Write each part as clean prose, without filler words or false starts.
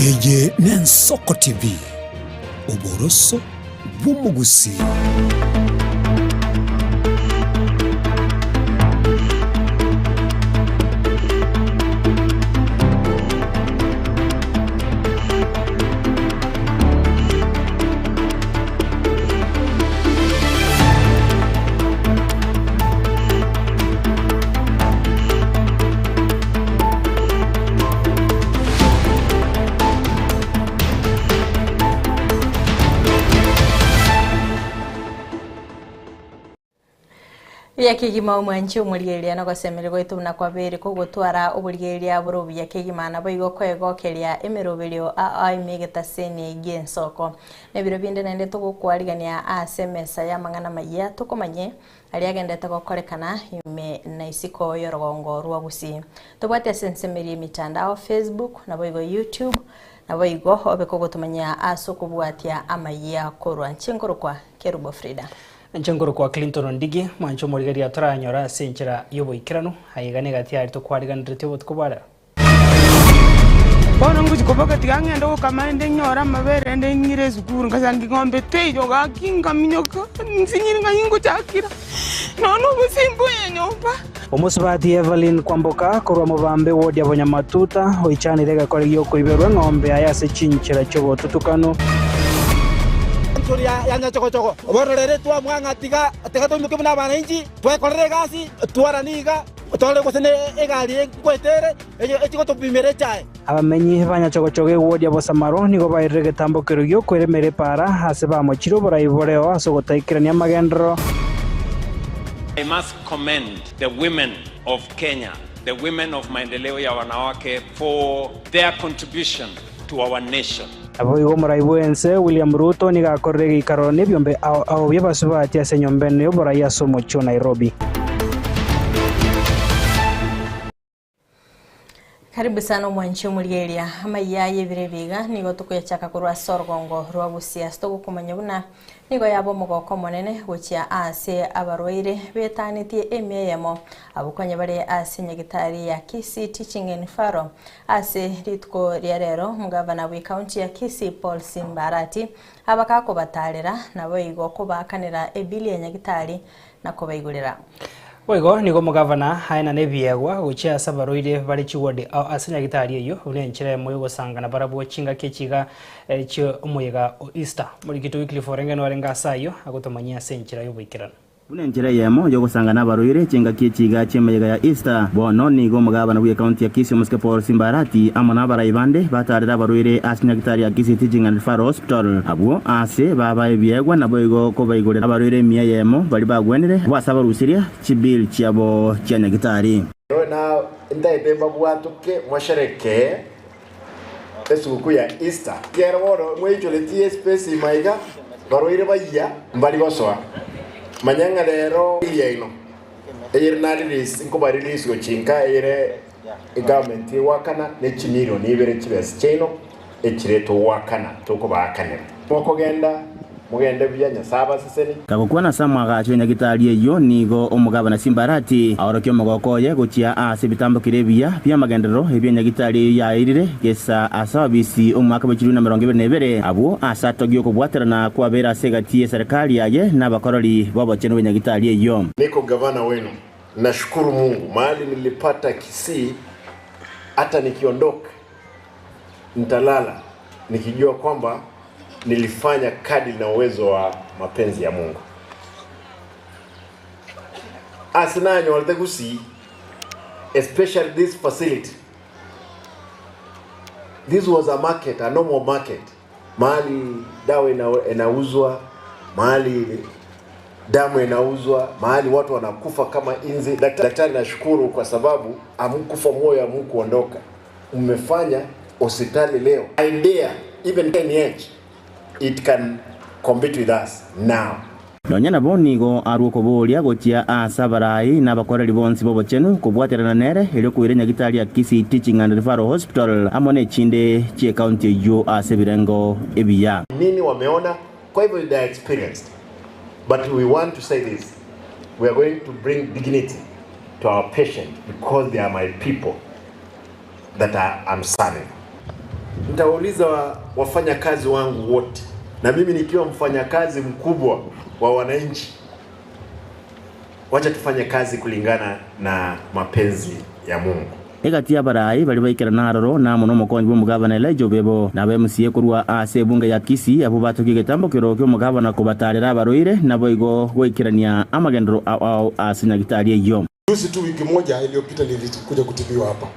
Eye n'Ensoko TV, oboroso bw'omogusii. Buya kegima omwanchi omorigereria na gosemeria gwaito buna kwabeire kogotwara oborigereria bore obuya kegima naboigo koegokeria emeroberio ao ime egetaseni gi'ensoko. Nebiro binde naende togokwarigania ase emesa y'amang'ana amayia tokomanye aria agenderete gokorekana ime na isiko y'orogongo rwa Gusii. Tobwate ase ensemo eria emitandao, Facebook, naboigo YouTube, naboigo obe kogotomanyia ase okobwatia amayia korwa nche nkorokwa Kerubo Frida. Inche nkorokwa Clinton Ondigi, mwanche omorigereria toranyore ase enchera y'oboikeranu, aiga negati aria tokwariganeretie obotuko bwa rero. Bono ngochia koboka tiga ng'ende gokama ende nyore amabere ende ng'ire esukuru, ngasanga eng'ombe teiyo gaki nkaminyoka nsinyire ng'ai ngochakera, nonya na obosimba oye nyomba. Omosubati Evelyn Kwamboka korwa mobambe ward ya Bonyamatuta oichanire egekore gi'okoiberwa eng'ombe yaye ase chinchera chi'obotutukanu. Ensuri ya nyachogochogo, bono rero twamwang'a ng'a tiga tiga toimoke buna abananchi, twekorere egasi, twaranie iga, torore gose ne egari enkwete ere, eye echie gotopimera echae. Abamenyi ba nyachogochogo ewodi ya Bosamaro nigo bairire egetambokero gi'okweremera epaara ase bamochire oborai boreo ase ogotaikerania amagenderero. I must commend the women of Kenya, the women of Maendeleo ya Wanawake for their contribution to our nation. Naboigo omorai bw'ense William Ruto nigo akorire egeikaro nebiombe ao ao bi'abasubati ase enyomba ene y'oborai ase omochie o Nairobi. Karibu sana omwanchi omorigereria amaiya aye ebiro ebi iga nigo tokoyachaka korwa ase orogongo rwa Gusii ase togokomanya buna nigo yaba omogoko omonene gochia ase abarwaire betanetie emia eyemo abwo konya bare ase nyagitari ya Kisii Teaching and Referral ase rituko ria rero omogavana bwe county ya Kisii Paul Simba Arati abakakobatarera naboigo kobaakanera ebili ya nyagitari na kobaigorera. Boigo nigo omogavana aenana ebiegwa gochia ase abarwaire bare chiwodi ao ase nyagitari eyio, buna enchera eyemo y'ogosangana barabwo chingaki echi iga chi'omoyega o Easter. Omorikito Wycliffe Orenge norenge ase ayio agotomanyia ase enchera y'oboikeranu. Buna enchera eyemo y'ogosangana abarwaire chingaki echi iga chi'emeyega ya Easter, bono nigo omogavana bw'ecounty ya Kisii omosike Paul Simba Arati amo nabarai bande batarire abarwaire ase nyagitari ya Kisii Teaching and Referral Hospital. Abwo aase babae ebiegwa naboigo kobaigorera abarwaire emia eyemo baria bagwenire, abwo ase abarusirie chibill chiabo chia nyagitari. Ero na ntaete mbabwatoke mosherekee esuguku ya Easter. Ekiagera bono mweichoretie espace ime aiga, barwaire bayia mbari gosoa. Manya ng'a rero bill yaino eyere na release nkoba release gochia inka eyere egovernment egoakana ne chimilion ibere chibesa chiaino echire togoakana tokobaakanera. Mokogenda mogende buya Nyasae abaseseni. Kagokwana ase amwagacho enyagitari eyio, nigo omogabana Simbarati aorokia omogoko oye gochia ase ebitambokero ebiya bi'amagenderero ebi'enyagitari eyio yaeirire gesa ase ababisi omwaka bwe chilifu na emerongo ebere na ebere, abwo ase atogia okobwaterana kwabeire ase egati y'eserekari yaye na abakorori b'obochenu bw'enyagitari eyio. Niko gavana wenu nashukuru Mungu mahali nilipata Kisii hata nikiondoka Nitalala nikijua kwamba nilifanya kadri na uwezo wa mapenzi ya Mungu. Ase nanyorete Gusii, especially this facility. This was a market, a normal market. Mahali dawa ina, inauzwa, mahali damu inauzwa, mahali watu wanakufa kama inzi. Daktari, nashukuru kwa sababu hamkufa moyo, hamkuondoka mmefanya hospitali leo I dare even KNH it can compete with us now. Nonya nabo nigo arue okoboria gochia ase abarai na abakoreri bonsi b'obochenu kobwaterana nere erio koira enyagitari ya Kisii Teaching and Referral Hospital amo nechinde chi'ecounty eyio ase ebirengo ebiya. Nini wameona kwa hivyo they are experienced but we want to say this we are going to bring dignity to our patient because they are my people that I am serving. Nitauliza wafanyakazi wangu wote, na mimi nikiwa mfanyakazi mkubwa wa wananchi, wacha tufanye kazi kulingana na mapenzi ya Mungu. Egati y'abarai bari baikerana aroro namo na omokonyi bwa omogavana Elijah Obebo na aba MCA korwa ase ebunge ya Kisii abwo batokia egetambo kero kia omogavana kobatarera abarwaire naboigo goikerania amagenderero ao ao ase nyagitari eyio. Juzi tu wiki moja iliyopita nilikuja kutibiwa hapa.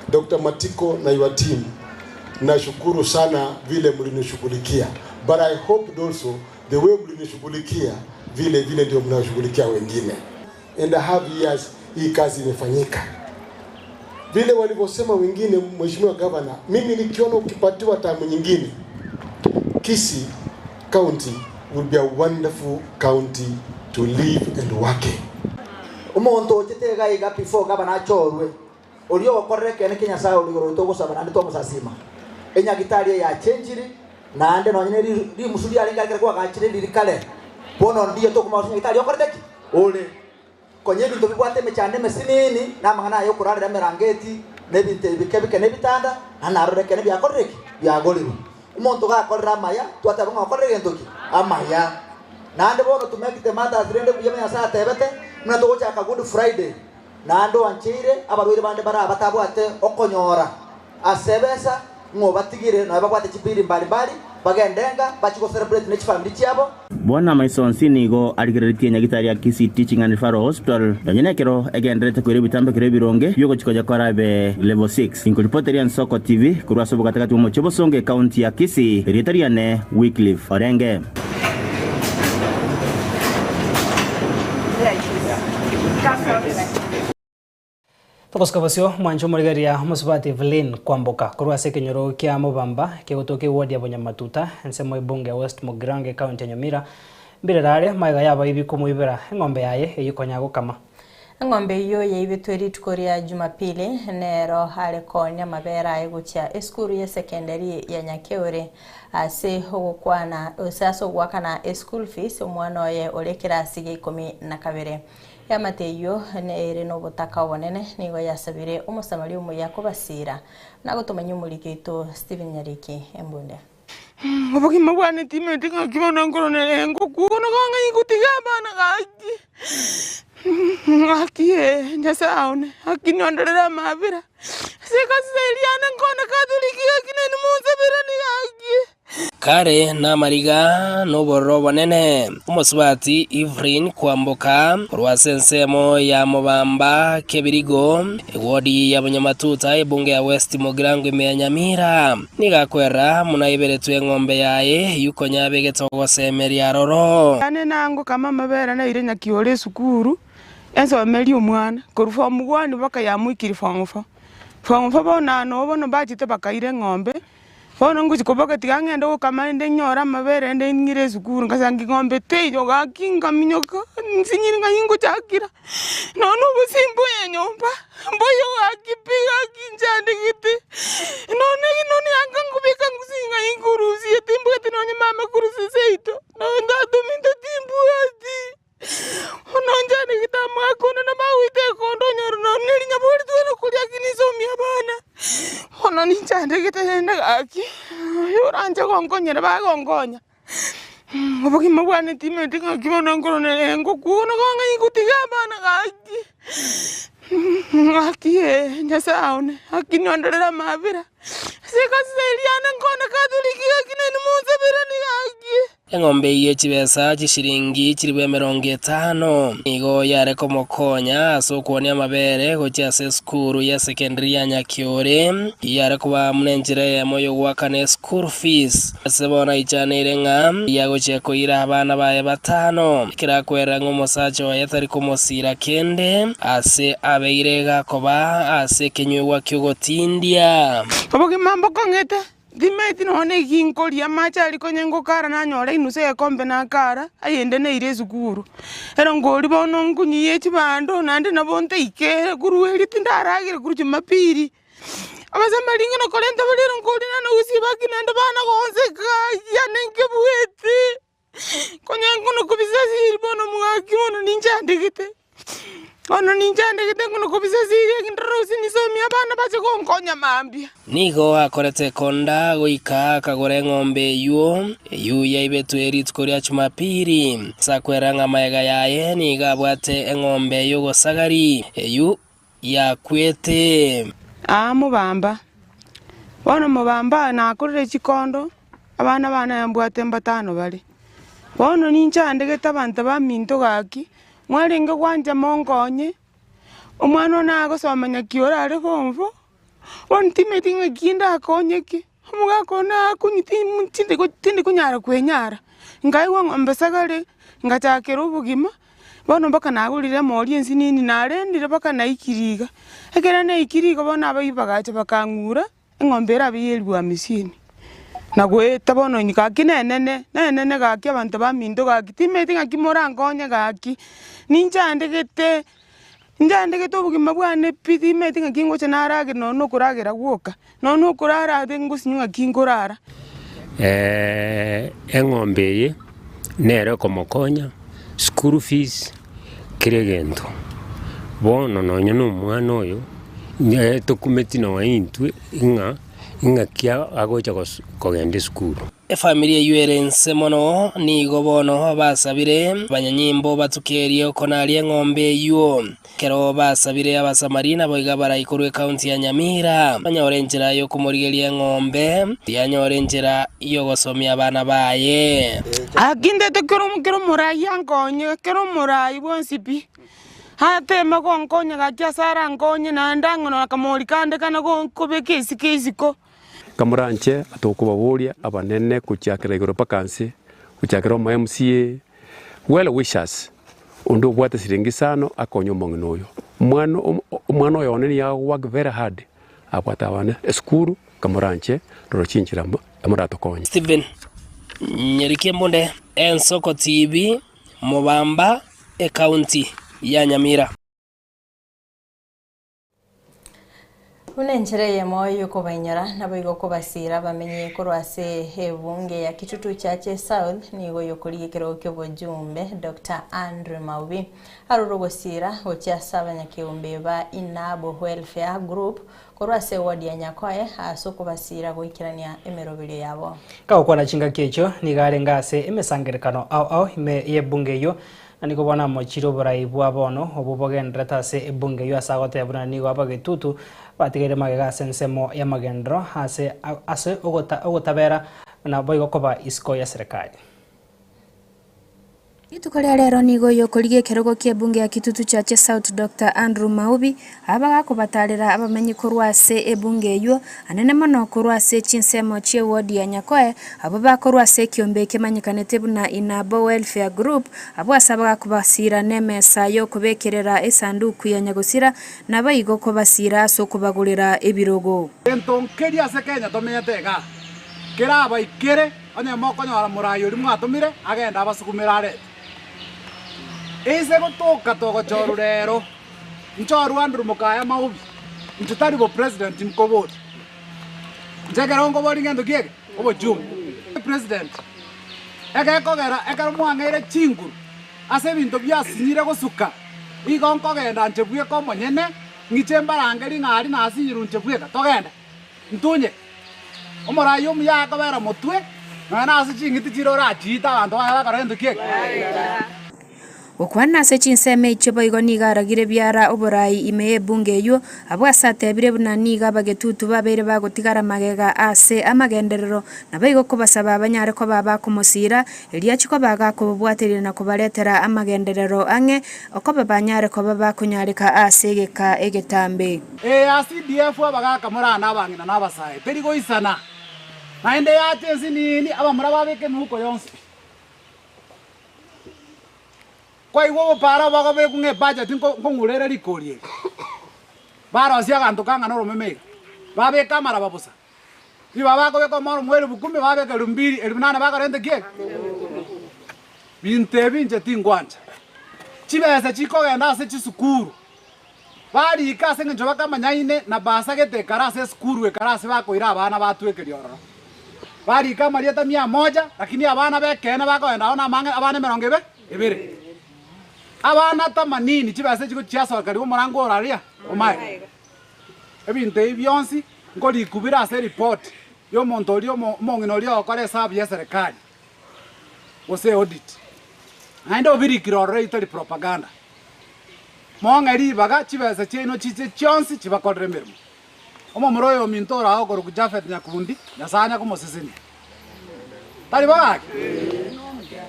Dr. Matiko na your team, nashukuru sana vile mlinishughulikia. But I hope also the way mlinishughulikia vile vile ndio mnashughulikia wengine. And a half years hii kazi imefanyika. Vile walivyosema wengine, Mheshimiwa Governor, mimi nikiona ukipatiwa tamu nyingine, Kisii County will be a wonderful county to live and work in. Omonto ochete iga iga before gavana achorwe, oria ogokorera ekeene kia Nyasaye ore igoro oito ogosaba naende twamosasima. Enyagitari eye yachenchiri, naende nonye ne rimusu riarenge ekero kwagachire riri kare, bono ndiyo tokomanya gose nyagitari okorete ki? Ore. Konya ebinto bibwate emechando emesinini, na amang'ana aya okorarera emerangeti, na ebinto ebi bike bike na ebitanda, na narore ekeene biakorire ki? Biagorirwe. Omonto gakorire amaya, twateba ng'a okorire egento ki? Amaya. Naende bono to make the matters rende buya buna Nyasae atebete, buna togochaka Good Friday, naende oancheire abarwaire bande bare aba batabwate okonyora ase ebesa, ng'a obatigire nonya babwate chibiri mbali mbali, bagende enka, bachie gocelebrate ne chifamiri chiabo. Bwana amaiso onsi nigo arigereretie nyagitari ya Kisii Teaching and Referral Hospital nonye nekero egendererete koira ebitambekero ebironge biogochikonya korabe Level 6. Inkoripoteria Nsoko TV korwa ase obogatagati bw'omochie o Bosongo ekaunti ya Kisii, erieta riane Wycliffe Orenge. Togosuka bosio mwanche omorigereria omosubati Evelyn Kwamboka korwa ase ekenyoro kia Mobamba kegotoka eward ya Bonyamatuta ensemo ebunge ya West Mugirango ecounty ya Nyamira mbirere are magega y'abaibi komoibera eng'ombe yaye eyio konya gokama. Eng'ombe eyio yaibetwe rituko ria Jumapili nero are koonia amabere aye gochia esukuru y'esekendari ya Nyakeore ase ogokwana gose ase ogoakana eschool fees omwana oye ore ekerasi gia ikomi na kabere. Eamate eyio ere nobotaka obonene nigo yasabire omosamaria omuya kobasiira na gotomanyia omoriki oito Stephen Nyariki embunde. Obogima bwane timanyeti ng'aki bono nkorora ngokwa bono ng'ai ngotiga abana gaki, ng'aki ee Nyasaye one, gaki nondorere amabera, ase egasi eria yane nkone Catholic gaki naende monsaberane gaki. Kare namariga nobororo obonene, omosubati Evelyn kwamboka korwa ase ensemo ya Mobamba Kebirigo, ewodi ya Bonyamatuta, ebunge ya West Mugirango ime ya Nyamira, nigo akwerera buna aiberetwe eng'ombe yaye eyio konya abegete ogosemeria aroro. Yane nango kama amabere naire nyakiore esukuru, ensomerie omwana, korwa form one mpaka yamoikire form four. Form four bono noo bono mbachete bakaira eng'ombe. Bono ngochia koboka tiga ng'ende gokama rende nyore amabere rende ng'ire esukuru, ngasanga eng'ombe teiyo gaki nkaminyoka nsinyire ng'ai ngochakera, nonya na obosie mboyo nyomba, mboyo gaki pi gaki nchandegete, nonya nonye yanga nkobeka ngusi ng'ai nkorusia timbwati nonye mama korwa seito, nonye tata ominto timbwati. Bono nchandegete amwaka one na magoita ekondo onyore nonye ne rinyabori twende koria lakini nsomie abana, bono ninchandegete rende gaki, oyo oranche gonkonyera bagonkonya, obogima bwane timanyeti ng'aki bono nkorora ngokwa bono ng'ai ngotiga abana gaki, gaki ee Nyasaye one, gaki nondorere amabera, ase egasi eria yane nkone Catholic gaki naende monsaberane gaki. Eng'ombe eyio ye chibesa chishilingi chilifu emerongo etano nigo yare komokonya ase okwonia amabere gochia ase esukuru ya secondary ya Nyakiore, yare koba buna enchera eyemo y'ogoakana eschool fees. Ase bono aichaneire ng'a yagochia koira abana baye batano, ekero akwerera ng'a omosacha oye tari komosiira kende ase abeire gakoba ase ekenyuegwa ki'ogotindia. Obogima mbokong'ete. Timaeti nonya na eki nkoria, amache aria konya ngokara nanyora enusu egekombe nakara, ayende naire esukuru. Ero nkoria bono nkonyiya chibando naende nabo ntaikere korwa erio tindaragera korwa jumapili. Abasamari ng'a nakorenta baria ero nkoria naende gosibaki naende bana gonseka yane nkebueti. Konya ngono kobisasiri bono omogaki bono ninchandegete, bono ninchandegete ngono kobisasiri ekero ndire gose nisomie abana bache gonkonya. Nkonya mambia. Nigo akorete ekonda goika akagora eng'ombe eyio, eyio yaibetwe rituko ria Jumapili. Ase akwera ng'a magega yaye nigo abwate eng'ombe y'ogosagari, eyio yakwete. Aa mobamba. Bono mobamba nakorire chikondo, abana bane mbwate mbatano bare. Bono ninchandegete abanto baminto gaki, mwarenge gwancha monkonye, omwana one agosoma nyakiore are form four, bono timanyeti ng'aki ndakonyeke, omogaka one akonywa tindi tindi konyara kwenyara. Nkaigwa ng'ombe sagare, ngachakera obogima, bono mpaka nagorire emori ensinini narendire mpaka naikire iga. Ekero naikire iga bono abaibwa bagacha bakang'ura. Eng'ombe erabe y'elifu hamisini, na goeta bono inwe gaki nenene, nenene gaki abanto baminto gaki, timanyeti ng'aki morankonye gaki, ninchandegete, nchandegete obogima bwane pi, timanyeti ng'aki ngocha naragere nonye na okoragera gwoka, nonye na okorara ase ngosinywa ng'aki nkorara. Eng'ombe eye nere ekomokonya school fees, kera egento. Bono nonye na omwana oyo, nere tokumeti nonye intwe ng'a ing'aki agocha kogenda esukuru. Efamiri eyio ere inse mono nigo bono basabire abanyanyimbo batukerie okonaria eng'ombe eyio. Ekero basabire Abasamari naboigo abarai korwa ekaunti ya Nyamira banyore enchera y'okomorigeria eng'ombe, yanyore enchera y'ogosomia abana baye. Gaki ntete kera kera omorai ankonye, kera omorai bwonsi pi, ateme gonkonya gaki ase arankonye naende ang'e akamori kande kane kobeka esiko isiko. Kamoranche tokobaboria abanene gochiakera igoro mpaka nse, gochiakera omo MCA, well wishers, onde obwate siringi isano akonye omong'ina oyo. Omwana omwana oyo one nigo ago work very hard, abwate abana esukuru, kamoranche rora chinchera moratokonye. Stephen Nyerike Mbunde, Ensoko TV, Mobamba, Ekaunti ya Nyamira. Buna enchera eyemo y'okobainyora, naboigo okobasiira abamenyi korwa ase ebunge ya Kitutu Chache South nigo yokorigia ekerogo ki'obochumbe Doctor Andrew Maubi arure ogosiira gochia ase abanyakeombe ba Inabo Welfare Group korwa ase eward ya Nyakoe ase okobasiira goikerania emeroberio yabo. Kagokwana chingaki echio nigo arenge ase emesangererekano ao ao ime y'ebunge eyio Na nigo bono amochire oborai bwa bono obwo bogendererete ase ebunge eyio ase agoteba buna nigo abagetutu batigaire magega ase ensemo y'amagenderero ase ase ogotabera na boigo koba isiko ya serikali. Rituko ria rero nigo oyokorigia ekerogo ki'ebunge ya Kitutu Chache South Doctor Andrew Maubi abaga kobatarera abamenyi korwa ase ebunge eywo anene mono korwa ase chinsemo chie ward ya Nyakoe abwo bakorwa ase ekiombe kemanyekanete buna Inabo Welfare Group abwo ase abagakobasira nemesa yokobekerera esanduku ya nyagosira nabaigo kobasira ase okobagorera ebirogo. Gento nkeria ase Kenya tomenyete igaa, kerabaikere onye mokonyora morai oria mwatomire agende abasugumere arete. Inse gotoka togochorwa rero, nchorwe Andrew Mokaya Maubi, inche tari bo president nkoboria. Inche ekero nkoboria ngento ki eke? Obochungu. President, egekogera ekero mwang'eire chinguru ase ebinto biasinyire gosuka, igo nkogenda inche bweka omonyene, ng'iche mbarangerie ng'a aria nasinyirwe inche bweka, togende. Ntunye omorai omuya akobera motwe, nonya nase ching'iti chiria orachiite abanto baye bakora gento ki eke. Gokwana ase chinsemo echio boigo nigo aragire biara oborai ime y'ebunge eyio, abwo ase atebire buna nigo abagetutu babeire bagotigara magega ase amagenderero, naboigo kobasaba banyare koba abakomosiira, erio achie koba agakobabwateria na kobaretera amagenderero ang'e, okoba banyare koba bakonyareka ase egeka egetambe. Ee, ase CDF abagaaka morane abang'ina na abasae, teri goisana. Naende yacha ensinini, abamura babeke emehuko yonsi pi. Kwaigwa obopara obogobekwa ng'a ebudget nkong'ura ere rikori eri. Barosia aganto kang'ana oromeme iga, babeka amaraba bosa. Ribaga bakobeka omoro mwa elifu kumi, babeka elifu mbili, elifu nane bakorenta ki eke? Binto ebi inche tingwancha. Chibesa chikogenda ase chisukuru, Barika ase engencho bakamanyaine na basagete ekero ase esukuru ekero ase bakoira abana batwekeria ororo. Barika amarieta mia moja, lakini abana b'ekeene bakogenda ao namang'e abana emerongo ebe ebere. Abana tamanini chibesa echi gochiasokerigwa omorango ore aria omaega. Ebinto ebi bionsi. Nkorikubire ase eripoti y'omonto oria omong'ina oria ogokora esabu y'eserekari, gose audit. Naende obirikire ororo eyio tari propaganda. Mong'e ribaga chibesa chiaino chiche chionsi chibakorere emeremo. Omomura oyo ominto ore aa okorokwa Jafeth Nyakundi, Nyasae anya komosesenia. Tari bo gaki?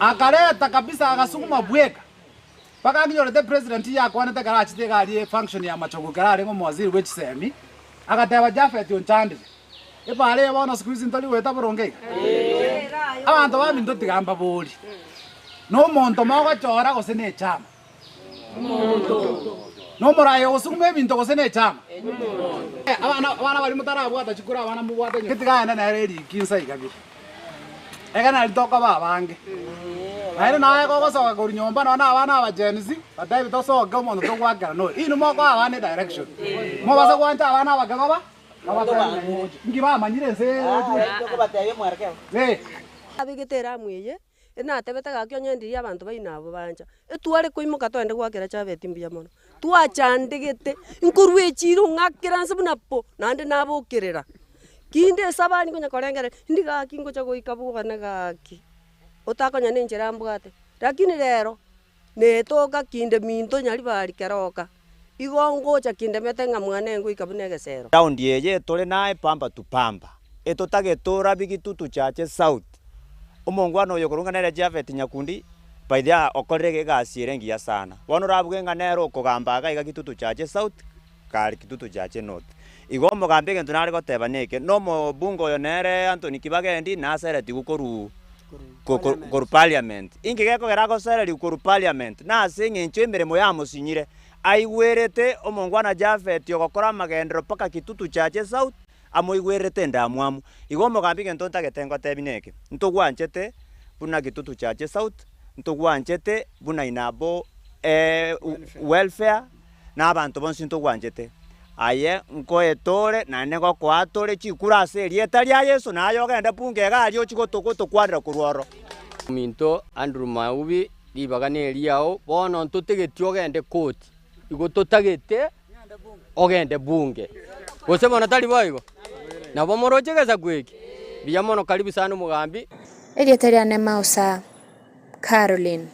Akareta kabisa agasuguma bweka. Mpaka anginyorete president yakwanete ekero achete iga aria efunction ya Machogu ekero arenge omowaziri bwe chisemi, agateba Jafeth onchandire. Epaara eye bono siku hizi ntori goeta boronge iga? Abanto baminto tiga mbabori, nomonto mogochora gose nechama? Nomoraia ogosuguma ebinto gose nechama? Abana abana baria motarabwata chikura abana mobwate nyuma. Tiga aende nere eriki insa iga bire. Ekero nari tokoba abange. Naende naye kogosoka korwa nyomba nonye na abana aba Gen Z, batebi tosoke omonto togoakera noyo. Inwe mokoa abana edirection. Mobasa gwancha abana abake baba, babatebi ng'a ngocha. Inki bamanyire ense eye eroche? Eh. Abegete eramu eye, Natebete gaki onye ndiria abanto baino abwo bancha, etware koimoka togende goakera Jabeti mbuya mono. Twachandegete, nkorwa echiro ng'akera nse buna po, naende nabokerera. Kinde esabani konya korengereria, ndi gaki ngocha goika bogane gaki, otakonya na enchera mbwate. Lakini rero, netoka kinde minto nyaribari keroka, igo ngocha kindemete ng'a mwane ngoika buna egesero. Raundi eye tore naye pamba to pamba, etotagete orabi Gitutu Chache South. Omongwana oyo okorwa ng'a nere Japhet Nyakundi by the way okorire egasi ere engiya sana. Bono orabuge ng'a nere okogamba iga iga Gitutu Chache South kare Gitutu Chache North. Igo omogambi egento nare goteba neke, na omobunge oyo nere Anthony Kibagendi naseretigwe korwa korwa parliament. Inki gekogera agosererigwa korwa parliament? Nase eng'encho emeremo yamosinyire, aigwerete omongwana Japhet ogokora amagenderero mpaka Kitutu Chache South, amoigwererete endamwamu. Igo omogambi egento ntagete ngotebi neke, ntogwanchete buna Kitutu Chache South, ntogwanchete buna Inabo welfare, na abanto bonsi ntogwanchete. Aye nkoete ore, naende ngokoa tore chikura ase erieta ria Yeso, na aye ogende bunge iga aria ochie gotokwanera korwa ororo. Ominto Andrew Maubi, ribaga neriao, bono ntotegeti ogende koti, igo totagete ogende bunge. Gose bono tari boigo? Nabo moroche egesaku eke? Mbuya mono karibu sana omogambi. Erieta riane Mausa Caroline.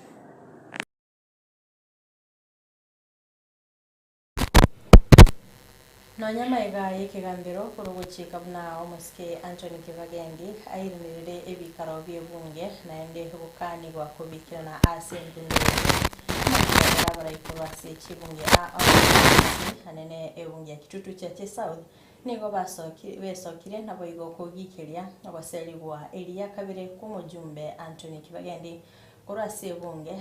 Nonya amaiga y'ekegambero korwa ogochika buna omosike Anthony Kibagendi airanirire ebikaro bi'ebunge naende gokanigwa kobikerana ase endundo eye. Amakiagera abarai korwa ase chibunge aa anene ebunge ya Kitutu Chache South nigo besokire naboigo kogikeria ogoserigwa eria kabere kw'omojumbe Anthony Kibagendi korwa ase ebunge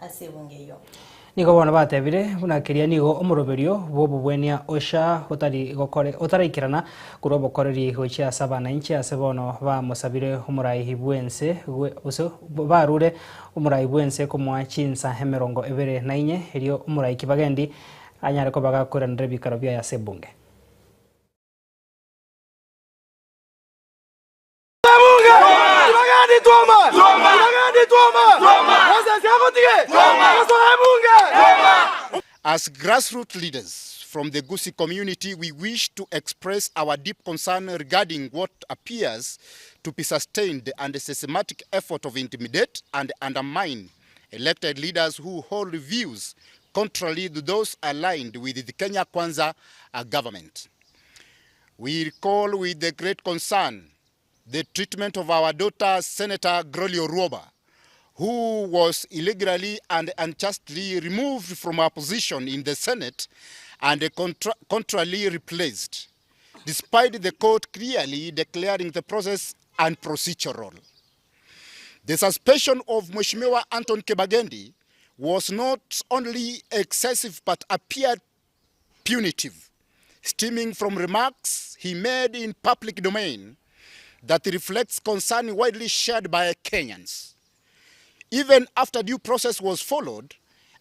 ase ebunge eyio. Nigo bono batebire buna keria nigo omoroberio bw'obobwenia Usha otari gokore otaraikerana korwa obokoreri gochia ase abanainchi ase bono bamosabire omorai bw'ense gose barure omorai bw'ense komoa chinsa emerongo ebere na inye erio omorai Kibagendi anyare koba gakoiranera ebikaro biaye ase ebunge. As grassroots leaders from the Gusii community, we wish to express our deep concern regarding what appears to be sustained and systematic effort of intimidate and undermine elected leaders who hold views contrary to those aligned with the Kenya Kwanza uh, government. We recall with the great concern the treatment of our daughter, Senator Grolio Ruoba, who was illegally and unjustly removed from her position in the Senate and contra contrarily replaced, despite the court clearly declaring the process unprocedural. The suspension of Mheshimiwa Anton Kibagendi was not only excessive but appeared punitive, stemming from remarks he made in public domain that reflects concern widely shared by Kenyans. Even after due process was followed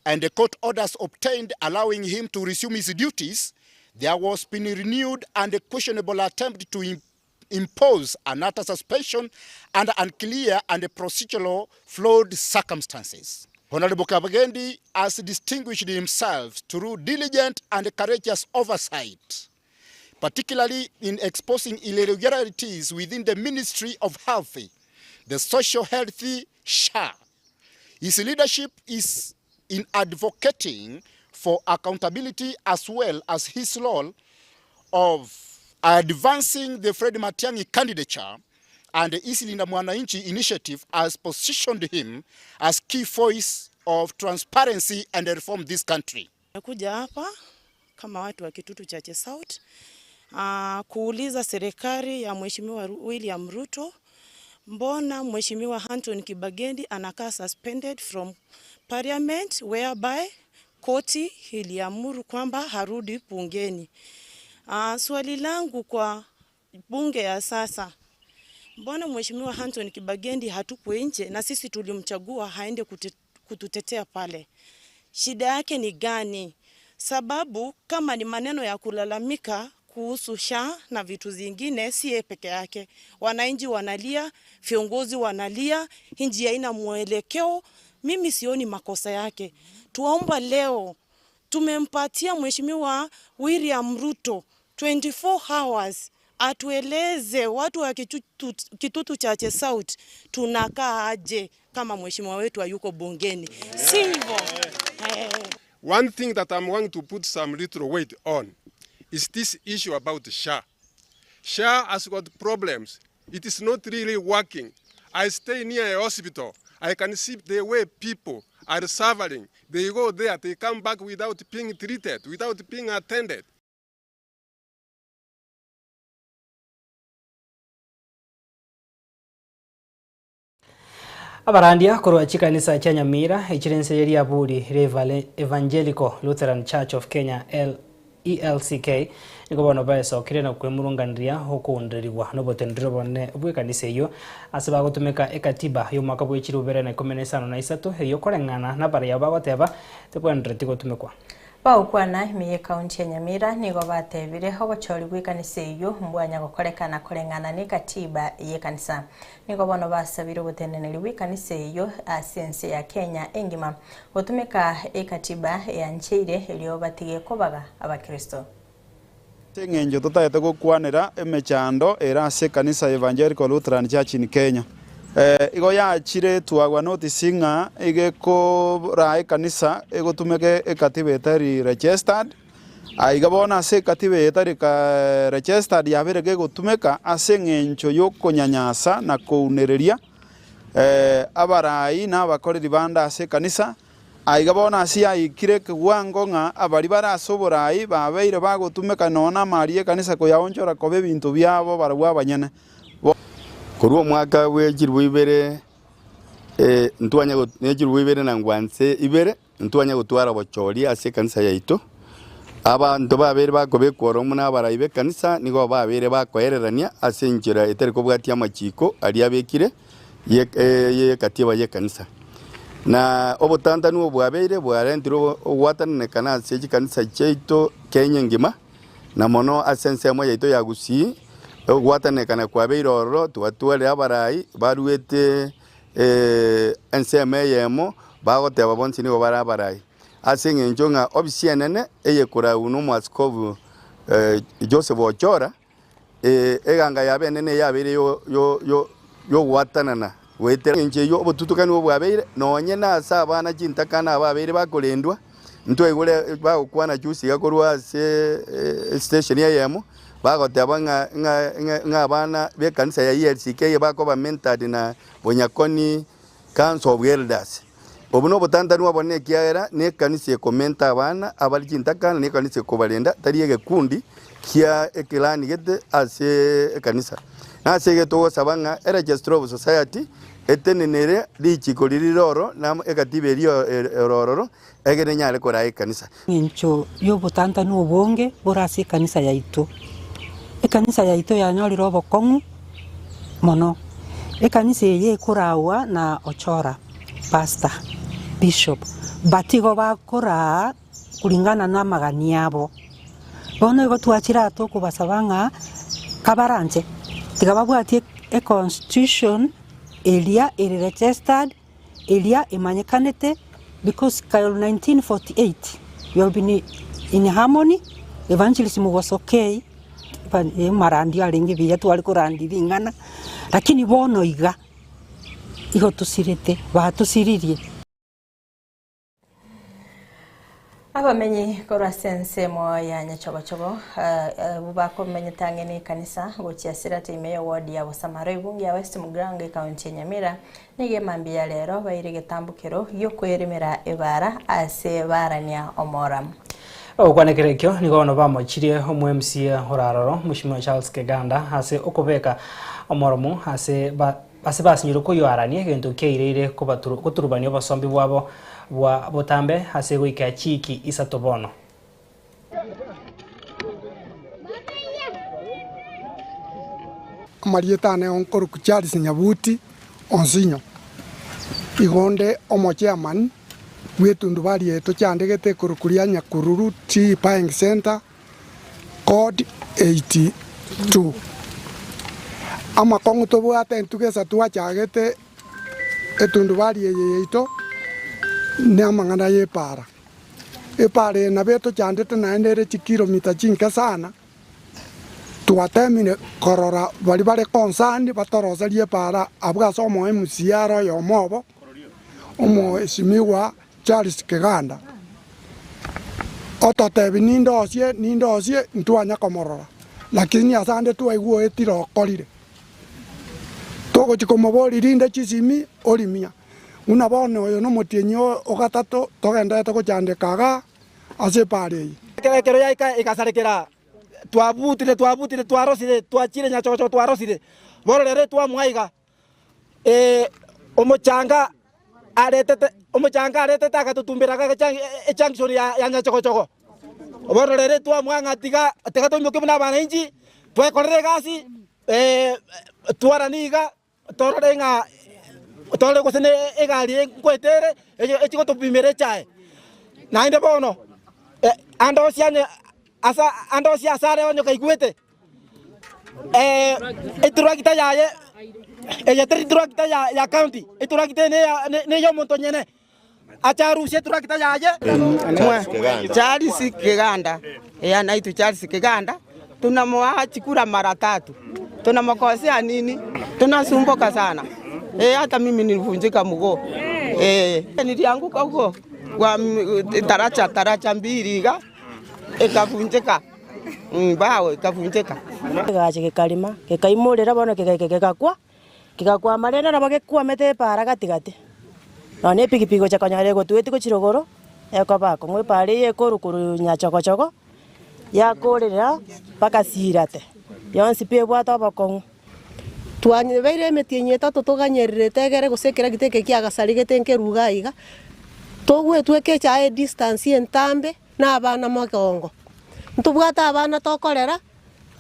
and the court orders obtained allowing him to resume his duties, there was been renewed and a questionable attempt to impose another suspension under unclear and procedural flawed circumstances. Honorable Kibagendi has distinguished himself through diligent and courageous oversight, particularly in exposing irregularities within the Ministry of Health, the Social Health SHA. His leadership is in advocating for accountability as well as his role of advancing the Fred Matiang'i candidature and the Linda Mwananchi initiative has positioned him as key voice of transparency and reform this country. Kuja hapa kama watu wa Kitutu Chache South kuuliza serikali ya Mheshimiwa William Ruto, mbona Mheshimiwa Anthony Kibagendi anakaa suspended from parliament whereby koti iliamuru kwamba harudi bungeni. Swali langu kwa bunge ya sasa, mbona Mheshimiwa Anthony Kibagendi hatupwe nje na sisi tulimchagua haende kututetea pale? Shida yake ni gani? Sababu kama ni maneno ya kulalamika kuhusu SHA na vitu zingine, si yeye peke yake. Wananchi wanalia, viongozi wanalia, nchi haina mwelekeo. Mimi sioni makosa yake. Tuomba leo tumempatia Mheshimiwa William Ruto 24 hours atueleze watu wa Kitutu Chache South tunakaa aje kama mheshimiwa wetu hayuko bungeni, si hivyo? One thing that I'm going to put some little weight on is this issue about SHA. SHA has got problems. It is not really working. I stay near a hospital. I can see the way people are suffering. They go there, they come back without being treated, without being attended. Abarandia korwa chikanisa chia Nyamira echire ense ye riaburi ria Evangelical Lutheran Church of Kenya ELCK nigo bono baesokire na kwemurunganiria okoondererigwa na oboteneneri obonene bwa ekanisa eyio ase bagotumeka ekatiba ya omwaka bwa echiri bibere na ikomi na isano na isato eyio koreng'ana na abaraiyo bagoteba tebwenereti gotumekwa. Bagokwana ime y'ekaunti ya Nyamira nigo batebire obochori bwa ekanisa eyio mbwanya gokorekana koreng'ana na ekatiba y'ekanisa. Nigo bono basabire oboteneneri bwa ekanisa eyio ase ense ya Kenya engima gotumeka ekatiba eancheire erio batige kobaga abakristo. Ase eng'encho totagete gokwanera emechando ere ase ekanisa ya Evangelical Lutheran Church in Kenya. Igo yachire twagwa notice ng'a iga ekoraa ekanisa egotumeka ekatiba etari registered. Aiga bono ase ekatiba eye etari registered yabeire kegotumeka ase eng'encho yokonyanyasa na kounereria abarai na abakoreri bande ase ekanisa. Aiga bono ase yaikire ekewango ng'a abaria bare ase oborai babeire bagotumeka nonya namari y'ekanisa koyaonchora koba ebinto biabo barabwo abanyene. Korwa omwaka bwe chilifu ibere ntwanya ne chilifu ibere na ngwanse ibere ntwanya gotwara obochori ase ekanisa yaito. Abanto babeire bakobekwa oromo na abarai b'ekanisa nigo babeire bakoererania ase enchera etari kobwatia amachiko aria abekire y'ekatiba y'ekanisa. Na obotantanu obwabeire bwarentire ogwatananekana ase chikanisa chiaito Kenya engima na mono ase ensemo yaito ya Gusii ogwatananekana kwabeire ororo twatwarire abarai baruete ensemo eyemo bagoteba bonsi nigo bare abarai. Ase eng'encho ng'a ofisi enene eyekorau na omwasikofu Joseph Ochora eganga yabo enene yabeire yogwatanana goetera engencho eyio obotutukani obwabeire nonye na ase abana chintakana ababeire bakorendwa ntwaigure bagokwana juzi iga korwa ase estation eyemo bagoteba ng'a ng'a ng'a abana b'ekanisa ya ELCK bakoba mentored na Bonyakoni Council of Elders. Obo nobotantanu obonene ekiagera nekanisa ekomenta abana abare chintakana na ekanisa ekobarenda tari egekundi kia ekelani gete ase ekanisa. Nase igo togosaba ng'a eregistrar of society etenenere richiko riria rire oro na ekatiba eria ere ororo egere enyare koraa ekanisa. Engencho y'obotantanu obonge bore ase ekanisa yaito. Ekanisa yaito yanyorire obokong'u mono. Ekanisa eye ekoragwa na Ochora, pastor, bishop, but igo bakoraa kulingana na amagani abo. Bono igo twachire aa tokobasaba ng'a kabaranche, tiga babwatie econstitution eria ere registered, eria emanyekanete because kare 1948 we have been in harmony, evangelism was okay. Amarandio arenge buya tware korandia ring'ana, lakini bono iga, igo tosirete, batosiririe. Abamenyi korwa ase ensemo ya Nyachogochogo abwo bakomenyete ang'e na ekanisa gochia Sirate ime y'eward ya Bosamaro ebunge ya West Mugirango ekaunti ya Nyamira nigo emambia ya rero baire egetambokero gi'okweremera ebara ase barania omoramu. Ogokwanekera ekio nigo bono bamochirie omo MCA ore aroro Mweshimiwa Charles Keganda ase okobeka omoromo ase ba ase basinyirwe koyoarania egento kiaireire kobaturu goturubania obosombi bwabo bwa botambe ase goika chiiki isato bono. Amarieta ane nkorokwa Charles Nyabuti Onsinyo, igo onde omochairman bw'etundubari eye tochandegete ekorokwa ria Nyakururu Tea Buying Centre, Code 82. Amakong'u tobwate intwe gesa twachagete etundubari eye yaito namang'ana y'epaara. Epaara eye nabo etochandete naende ere chikilomita chinke sana, twatemire korora baria bare concerned batoroserie epaara abwo ase omo MCA are oyomo obo, Omwesimigwa Charles Kiganda, ototebi nindosie nindosie ntwanya komorora, lakini ase ande twaigwa oetire okorire. Togochia komoboria rinde chisimi orimia, buna bono oyo nomotienyi o gatato togendererete gochandeka igaa ase epaara eye. Ekero yaika egasarekera, twabutire twabutire twarosire twachire nyachogochogo twarosire, bono rero etwamwa iga. Omochanga aretete omochanga aretete agatotumbera iga ejunction ya Nyachogochogo. Bono rero twamwang'a ng'a tiga tiga toimoke buna abananchi, twekorere egasi twaranie iga, torore ng'a torore gose na egari eye nkoeta ere, echi gotopimera echae. Naende bono, ande onsi onye asa ande onsi ase are onye kaigwete. Eturakita yaye, eye teri turakita ya county, eturakita eye neya omonto onyene, ache arusie eturakita yaye. Charles Kiganda, eeh anaitwa Charles Kiganda, tunamoa chikura mara tatu, tunamkosea nini? Tunasumbuka sana eh, hata mimi nilivunjika mguu eh, nilianguka huko kwa taracha taracha mbili iga ekavunjika. Mbao ekavunjeka. Kegacha gekarima, gekaimorera bono kegaika kegakwa, kegakwama rende nabo gekwamete epaara gati gati. Nonya na epikipiki gocha konyora egotweti gochia rogoro, ekoba akong'u epaara eye ekorwa korwa nyachogochogo, yakorera mpaka siirate, yonsi pi ebwate obokong'u. Twanyebeire emetienyi etato toganyererete egere gose ekeragita eke kiagasarigete nkeruga aiga, togwetweka echae edistance entambe. Na abana mogongo. Ntobwate abana tokorera,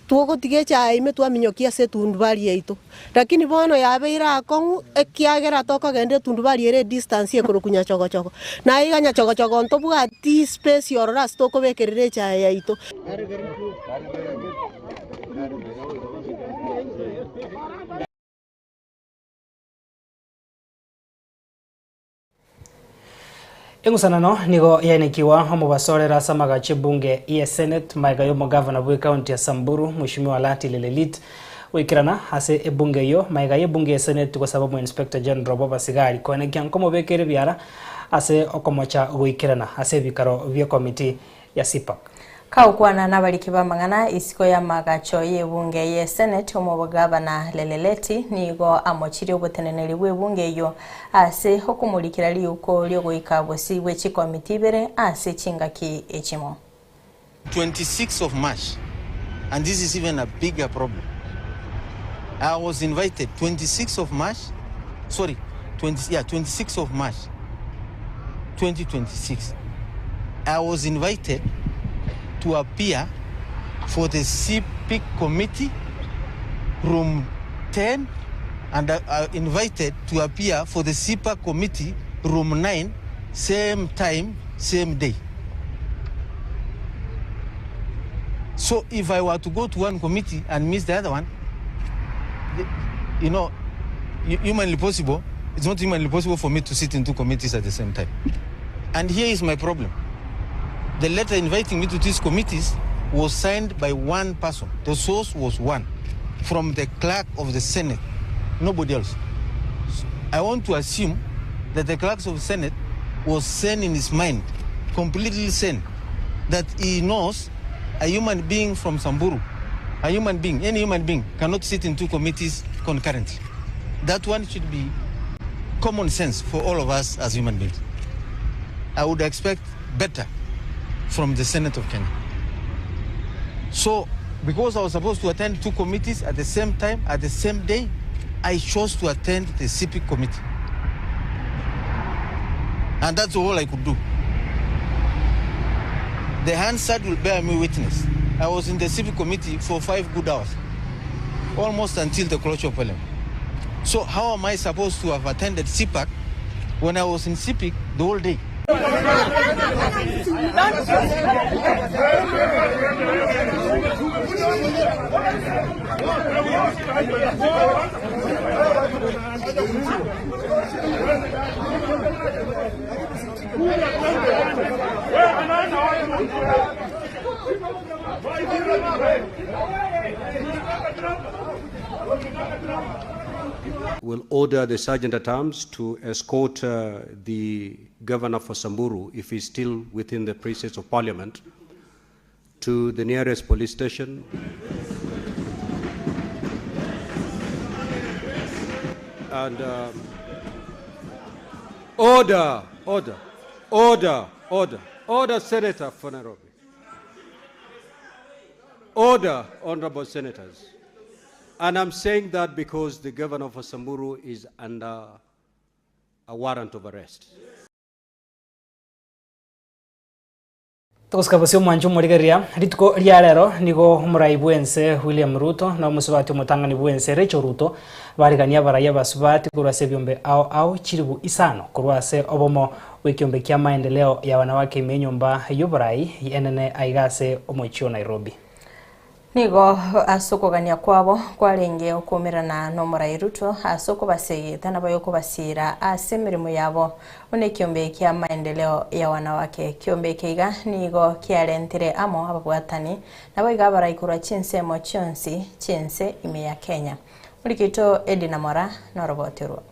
twogotiga echae ime twaminyokia ase etundubari yaito. Lakini bono yabeire akong'u ekiagera tokogenda etundubari ere edistance ekorokwa nyachogochogo. Na iga nyachogochogo ntobwati space ororo ase tokobekerera echae yaito. Eng'usanano nigo yaenekiwa omobaso orere ase amagacho ebunge ye Senate magega y'omogavana bw'ecounty ya Samburu Mweshimiwa Lati Lelelit goikerana ase ebunge eyio magega y'ebunge ye Senate gosaba omo Inspector General bw'abasigari koenekia nkomobekera ebiara ase okomocha goikerana ase ebikaro bie committee ya CPAC. Kagokwana nabariki b'amang'ana isiko y'amagacho y'ebunge ye Senate, omogabana Leleleti nigo amochirie oboteneneri bw'ebunge eyio ase okomorikera riuko riogoika bosio bwe chikomiti ibere ase chingaki echimo. 26 of March and this is even a bigger problem I was invited 26 of March sorry 20, yeah, 26 of March 2026 I was invited to appear for the CPIC committee room 10 and uh, invited to appear for the CPA committee room 9 same time same day so if I were to go to one committee and miss the other one you know humanly possible it's not humanly possible for me to sit in two committees at the same time. And here is my problem. The letter inviting me to these committees was signed by one person. The source was one, from the clerk of the Senate, nobody else. I want to assume that the clerk of the Senate was sane in his mind, completely sane, that he knows a human being from Samburu, a human being, any human being, cannot sit in two committees concurrently. That one should be common sense for all of us as human beings. I would expect better from the Senate of Kenya. So, because I was supposed to attend two committees at the same time, at the same day, I chose to attend the CPIC committee. And that's all I could do. The Hansard will bear me witness. I was in the CPIC committee for 5 good hours, almost until the closure of parliament. So how am I supposed to have attended CPAC when I was in CPIC the whole day? Will order the sergeant at arms to escort the governor for Samburu, if he's still within the precincts of parliament, to the nearest police station. And order, order, order, order, order, Senator for Nairobi. Order, honorable senators. And I'm saying that because the governor of Samburu is under a warrant of arrest. Togosika bosio omwancho omorigereria, rituko ria rero nigo omorai bwense William Ruto na omosubati omotang'ani bwense Rachel Ruto barigania abarai abasubati korwa ase ebiombe ao ao chiribu isano korwa ase obomo bw'ekiombe kia maendeleo ya wanawake ime enyomba y'oborai enene aiga ase omochie o Nairobi. Nigo ase okogania kwabo kwarenge okuumerana na omorai Ruto ase okobasegeta nabo yokobasira ase emirimo yabo buna ekiombe kia maendeleo ya wanawake. Kiombe eke iga nigo kiarentire amo ababwatani nabo iga abarai korwa chinsemo chionsi chiense ime ya Kenya. Murikito Edina Mora noroboterwa.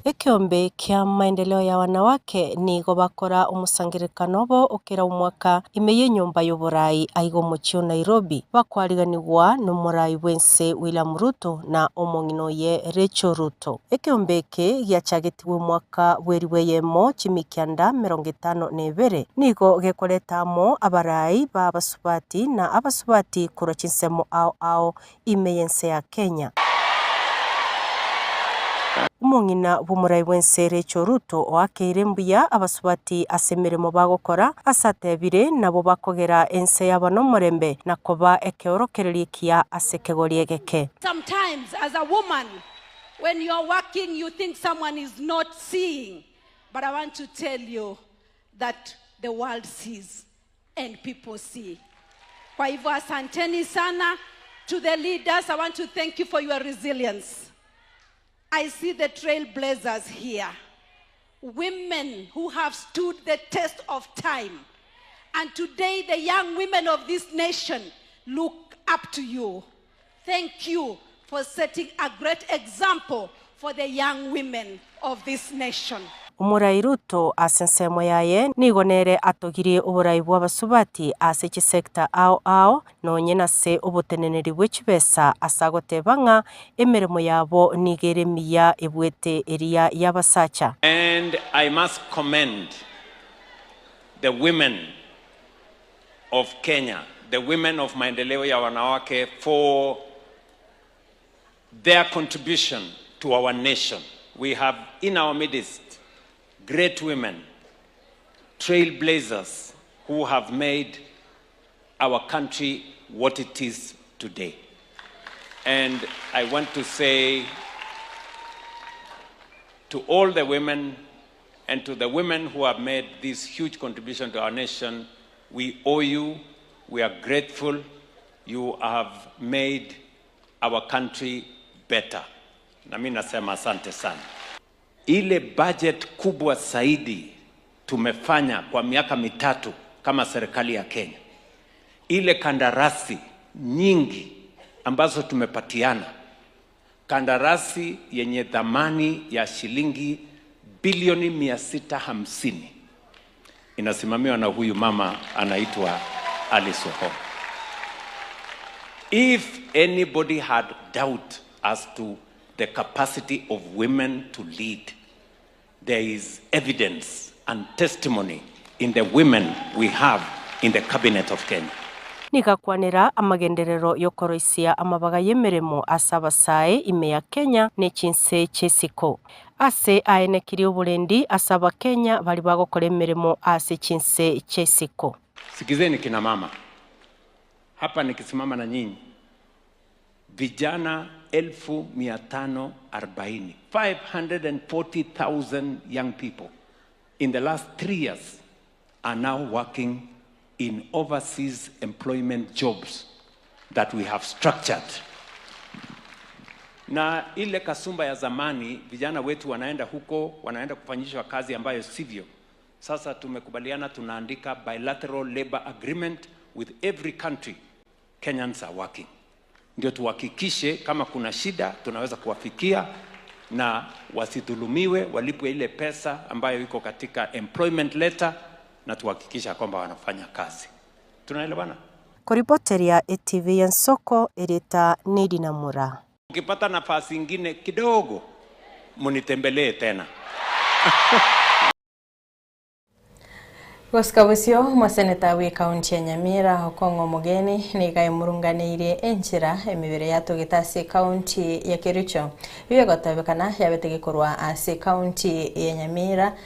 Ekiombe kia maendeleo ya wanawake nigo bakora omusangirikano obo okera omwaka ime y'enyomba y'oborai aiga omochie o Nairobi bakwariganigwa n'omorai bwense William Ruto na omong'ina oye Rachel Ruto. Ekiombe eke giachagetiwe omwaka bweri bweyemo chimikianda 52 nigo gekoreta amo abarai ba abasubati na abasubati korwa chinsemo ao ao ime y'ense ya Kenya. Omong'ina bw'omorai bwense Rachel Ruto oakeire mbuya abasubati ase emirimo bagokora ase atebire nabo bakogera ense yabo n'omorembe na koba ekeorokereria ekiya ase ekegori egeke. Sometimes as a woman, when you're working, you think someone is not seeing. But I want to tell you that the world sees and people see. Kwa hivyo asanteni sana to the leaders. I want to thank you for your resilience. I see the trailblazers here, women who have stood the test of time. And today the young women of this nation look up to you. Thank you for setting a great example for the young women of this nation. Omorai Ruto ase ensemo yaye nigo nere atogirie oborai bwa abasubati ase chisecta ao ao nonye nase oboteneneri bwe chibesa ase agoteba ng'a emeremo yabo nigo ere emiya ebwete eria y'abasacha. And I must commend the women of Kenya, the women of Maendeleo ya Wanawake, for their contribution to our nation. We have in our midst great women, trailblazers who have made our country what it is today. And I want to say to all the women and to the women who have made this huge contribution to our nation, we owe you, we are grateful, you have made our country better. Na mimi nasema asante sana. Ile budget kubwa zaidi tumefanya kwa miaka mitatu kama serikali ya Kenya Ile kandarasi nyingi ambazo tumepatiana, kandarasi yenye thamani ya shilingi bilioni 650 inasimamiwa na huyu mama anaitwa Alice Wahome. If anybody had doubt as to the capacity of women to lead, there is evidence and testimony in the women we have in the cabinet of Kenya. Nigo akwanera amagenderero y'okoroisia amabaga y'emeremo ase abasae ime ya Kenya ne chinse chi'isiko. Ase aenekirie oborendi ase Abakenya baria bagokora emeremo ase chinse chi'isiko. Sikizeni kina mama, hapa nikisimama na nyinyi vijana 540,000, 540,000 young people in the last 3 years are now working in overseas employment jobs that we have structured. Na ile kasumba ya zamani, vijana wetu wanaenda huko, wanaenda kufanyishwa kazi ambayo sivyo. Sasa tumekubaliana tunaandika bilateral labor agreement with every country Kenyans are working. Ndio tuhakikishe kama kuna shida tunaweza kuwafikia na wasidhulumiwe, walipwe ile pesa ambayo iko katika employment letter na tuhakikisha kwamba wanafanya kazi. Tunaelewana? Koripoteria etv y'ensoko erita Nedina Mura. Ukipata nafasi ingine kidogo munitembelee tena. Gosika bosio, omoseneta bwe ekaunti ya Nyamira Okong'o Omogeni nigo aemurunganeirie enchera emebere yatogete ase ekaunti ya Kericho. Eyio egotebekana yabete gekorwa ase ekaunti ya Nyamira.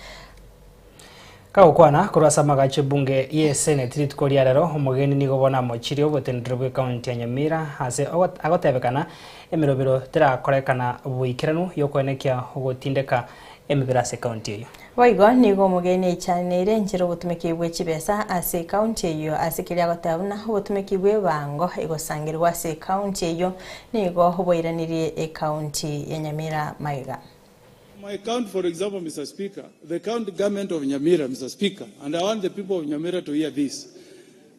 Kagokwana korwa ase amagacho ebunge y'eseneti rituko ria rero, omogeni nigo bono amochirie oboteneneri bw'ecounty ya Nyamira ase agotebekana emerobero terakorekana boikeranu y'okoenekia ogotindeka emebere ase ecounty eyio. Boigo nigo omogeni aichaneire enchera obotumeki bwe chibesa ase ecounty eyio ase keria agoteba buna obotumeki bw'ebango egosangerigwa ase ecounty eyio nigo boiranirie ecounty ya Nyamira magega. My county, for example, Mr. Speaker, the county government of Nyamira, Mr. Speaker, and I want the people of Nyamira to hear this.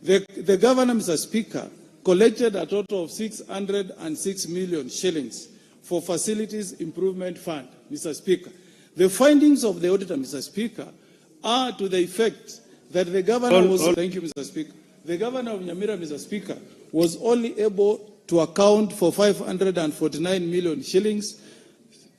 The, the governor, Mr. Speaker, collected a total of 606 million shillings for facilities improvement fund, Mr. Speaker. The findings of the auditor, Mr. Speaker, are to the effect that the governor was, thank you, Mr. Speaker, the governor of Nyamira, Mr. Speaker, was only able to account for 549 million shillings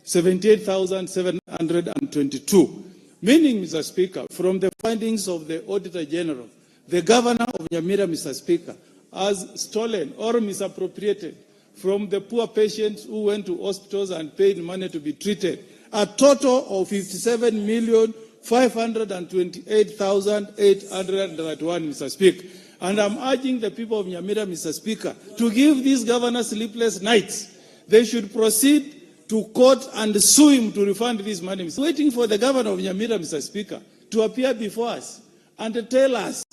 78,722. Meaning, Mr. Speaker, from the findings of the Auditor General, the governor of Nyamira, Mr. Speaker, has stolen or misappropriated from the poor patients who went to hospitals and paid money to be treated a total of 57,528,831, Mr. Speaker. And I'm urging the people of Nyamira, Mr. Speaker, to give these governors sleepless nights. They should proceed to court and sue him to refund this money. Waiting for the governor of Nyamira, Mr. Speaker, to appear before us and tell us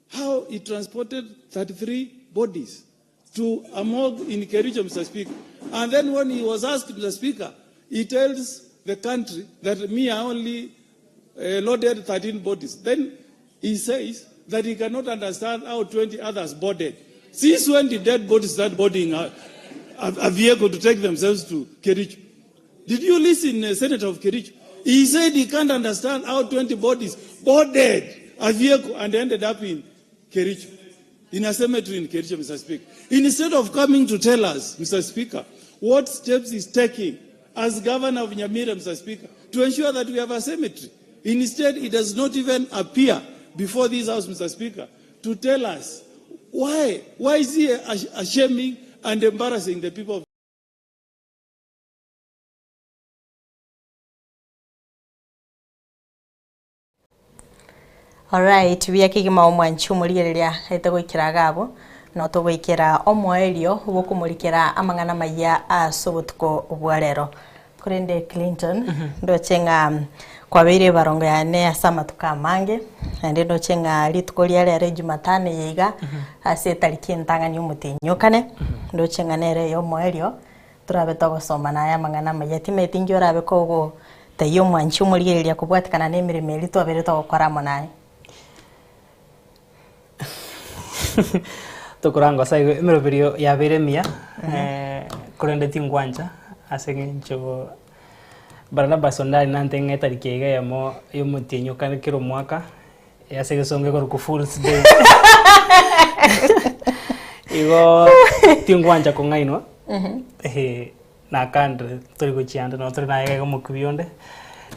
how he transported 33 bodies to a morgue in Kericho, Mr. Speaker. And then when he was asked, Mr. Speaker, he tells the country that me, I only loaded 13 bodies. Then he says that he cannot understand how 20 others boarded. Since when did dead bodies start boarding a, a, a vehicle to take themselves to Kericho? Did you listen, Senator of Kericho? He said he can't understand how 20 bodies boarded a vehicle and ended up in Kericho, in a cemetery in Kericho, Mr. Speaker. Instead of coming to tell us, Mr. Speaker, what steps he's taking as governor of Nyamira, Mr. Speaker, to ensure that we have a cemetery. Instead, he does not even appear before this house, Mr. Speaker, to tell us why. Why is he shaming and embarrassing the people of Alright, buya kegima omwanchi omorigereria aete goikera iga abwo, no togoikera omoerio bw'okomorikera amang'ana amaya ase obotuko bwa rero. Korende Clinton, ndoche ng'a kwabeire ebarongo yane ase amatuko amange, naende ndoche ng'a rituko ria rero ejumatano eye iga, ase etariki entang'ani omotienyi okane, ndoche ng'a nere eye omoerio, torabe togosoma naye amang'ana amaya. Timanyeti inki orabe kogotebia omwanchi omorigereria kobwatikana na emeremo eria twabeire togokora amo naye. Tokoranga ase igo emeroberio yabeire emiya, korende tingwancha ase eng'encho Barnabas onde aria nante ng'a etariki iga eyemo ya omotienyi okare kera omwaka, ase egesongo ekorokwa fools day. Igo tingwancha kong'ainwa, nakandire tori gochia ande nabo tore naye iga omokubi onde,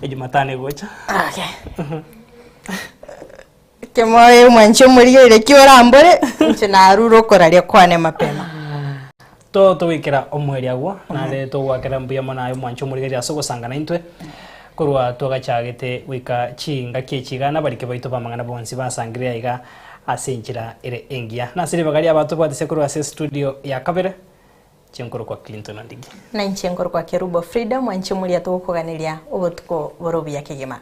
ejumatano egocha. Okay. Kemoyo omwanchi omorigereria ki orambore, inche narure okoraria kwane mapema. To togoikera omoerio agwo, naende togoakera mbuya mono aye omwanchi omorigereria ase ogosanga naintwe, korwa twagachagete goika chingaki echi iga, nabariki baito b'amang'ana bonsi basangire aiga ase enchera ere engiya. Nase ribaga riabatobwatisia korwa ase estudio ya kabere, inche nkorokwa Clinton Ondigi. Na inche nkorokwa Kerubo Frida, omwanchi omoria togokoganeria obotuko bore obuya kegima.